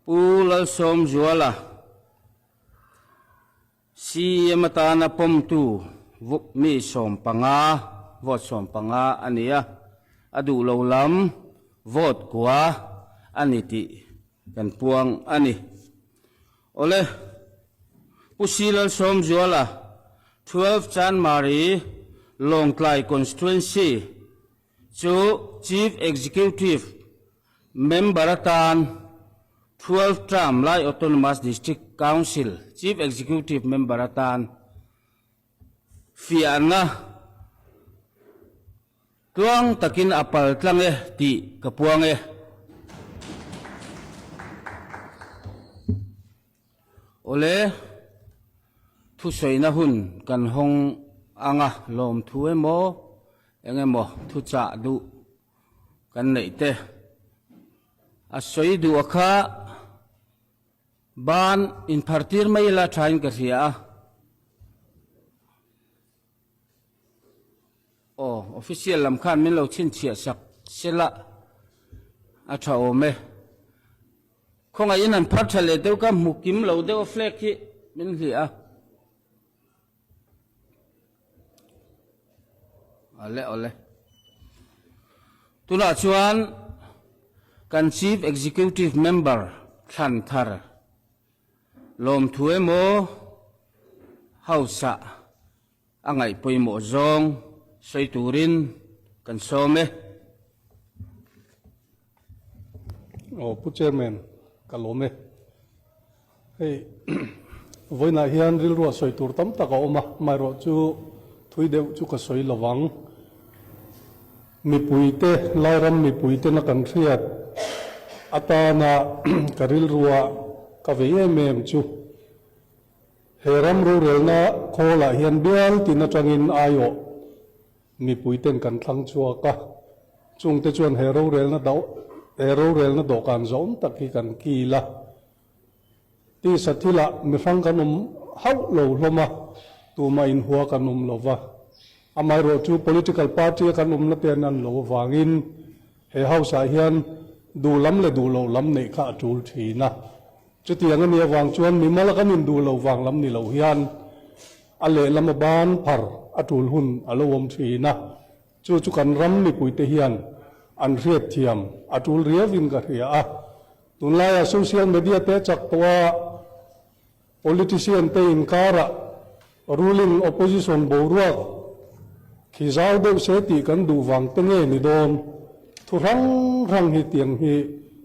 Pu Lalsawmzuala, CEM atana pawmtu mi 15, vote 15 a ni a, a duh lo lam vote kua a ni tih kan puang a ni. Awle, Pu C. Lalsawmzuala, 12 Chanmari, Lawngtlai Constituency chu Chief Executive Member atan 12 Term Lai Autonomous District Council Chief Executive Member atan fiahna tluang takin a pal tlang e tih ka puang e. Awle, thusawina hun kan hawng anga lawmthu emaw eng emaw thuchah duh kan neih te a sawi duh a kha ban inphar tir mai ila thain ka hria a. Aw, official lam khan min lo chhinchhiah sak sela a tha awm e. Khawngaihin an phar tha leh deuh ka hmu kim lo deuh a flag hi min hliah a. Awle awle. Tunah chuan kan Chief Executive Member thlan thar lawmthu emaw House-ah a ngaih pawimawh zawng sawi turin kan sawm e. Aw Pu Chairman, ka lawm e. Hei vawiinah hian rilrua sawi tur tam tak a awm a, amaherawh chu thui deuh chu ka sawi lo vang. Mipuite, Lairam mipuitena kan hriat atana ka rilrua ka vei em em chu He ram rorelna khawlah hian bial tin atangin aiawh mipuiten kan thlang chhuak a, chungte chuan he rorelna do he rorelna dawhkan zawm tak hi kan kil a. Tisa thilah mihrang kan awm hauh lo hlawm a, tumah inhua kan awm lo va. Amaherawh chu political party a kan awmna te an an lo avangin he house ah hian duh lam leh duh loh lam neih kha a tul thin a. Chutiang a nih avang chuan mimal a kan induh lo vang lam ni lo hian a lehlam a ban phar a tul hun a lo awm thin a, chu chu kan ram mipuite hian an hriatthiam a tul riauin ka hria a. Tunlaiah social media te chak tawh a, politician te inkarah ruling opposition boruak khi zau deuh se tih kan duh vang te nge ni dawn? Thu hrang hrang hi tiang hi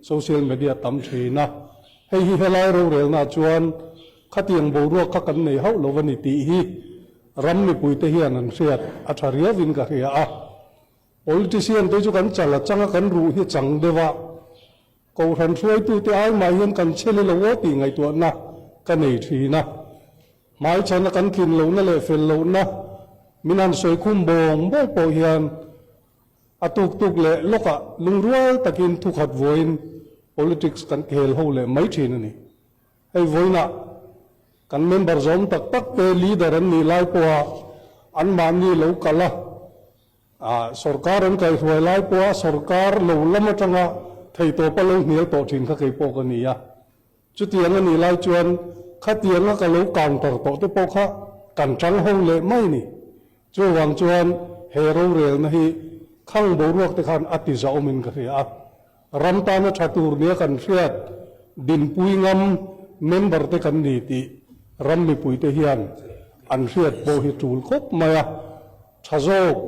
social media tam thin a, hei hi helai rorelna chuan khatiang boruak kha kan nei hauh lo a ni tih hi ram mipuite hian an hriat a tha riauin ka hria a. Politician te chu kan chal a chang a, kan ruh hi chang deuh a, kohhran hruaitute ai mah hian kan chhe le lo aw tih ngaihtuahna ka nei thin a. Hmaichhana kan tlin lohna leh fel lohna min han sawi khum bawng bawng pawh hian A tuk tuk leh lawkah lungrual takin thukhat vawiin politics kan khel ho leh mai thin a ni. Hei vawiinah kan member zawm tak tak te leader an nih lai pawha anmahni lo kal a, sorkar an kaihruai lai pawha sorkar lo lam atanga theihtawpa lo hnial tawh thin kha kei pawh ka ni a. Chutiang a nih lai chuan khatianga ka lo counter tawh te pawh kha kan tang ho leh mai a ni. Chuvang chuan he rorelna hi khang boruak te khan a ti zahawmin ka hria a. Ram tana tha tur nia kan hriat dinpui ngam member te kan ni tih ram mipuite hian an hriat pawh hi tul khawp mai a. Tha zawk,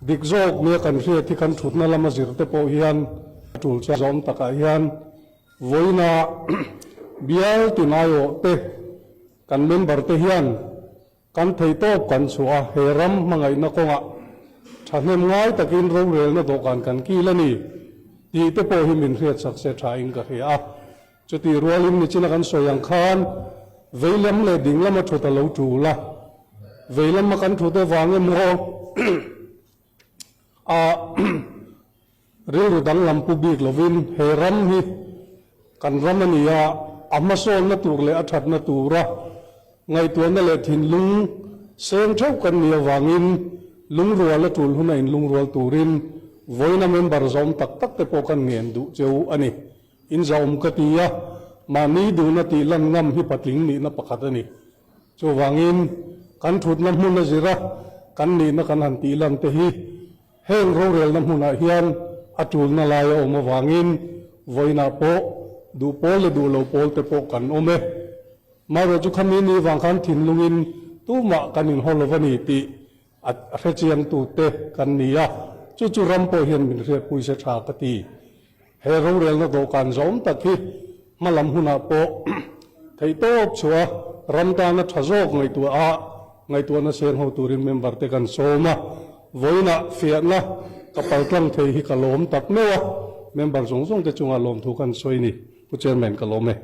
dik zawk nia kan hriat hi kan thutna lama zir te pawh hian a tul chuan zawm takah hian vawiina bial tinaiawh te kan member te hian Kan thei tawp kan chhuah a, he ram hmangaihna kawngah thahnem ngai takin rorelna dawhkan kan kil a ni tih te pawh hi min hriatsak se thain ka hria a. Chutih rualin nichina kan sawi ang khan veilam leh dinglam a thut a lo tul a, veilama kan thut avang emaw a Rilru danglam pu bik lovin he ram hi kan ram a ni a, a hmasawnna tur leh a thatna tura ngaihtuahna leh thinlung seng theuh kan nih avangin lungrual a tul huna inlungrual turin vawiina member zawm tak tak te pawh kan ngen duh cheu a ni. In zahawm ka ti a. Mahni duhna tih lan ngam hi patling nihna pakhat a ni. Chuvangin, kan thutna hmun a zir a, kan nihna kan han tih lan te hi heng rorelna hmunah hian a tulna lai a awm avangin vawiinah pawh duh pawl leh duh lo pawl te pawh kan awm e. Marawh chu khami ni vang khan thinlungin tumah kan inhaw lo a ni tih A hrechiangtute kan ni a, chu chu ram pawh hian min hriatpui se tha ka ti. He rorelna dawhkan zawm tak hi hma lam hunah pawh theihtawp chhuah ram tana tha zawk ngaihtuah a, ngaihtuahna seng ho turin member te kan sawm a, vawiinah fiahna ka paltlang thei hi ka lawm tak meuh a, member zawng zawng te chungah lawmthu kan sawi ni. Pu Chairman ka lawm e.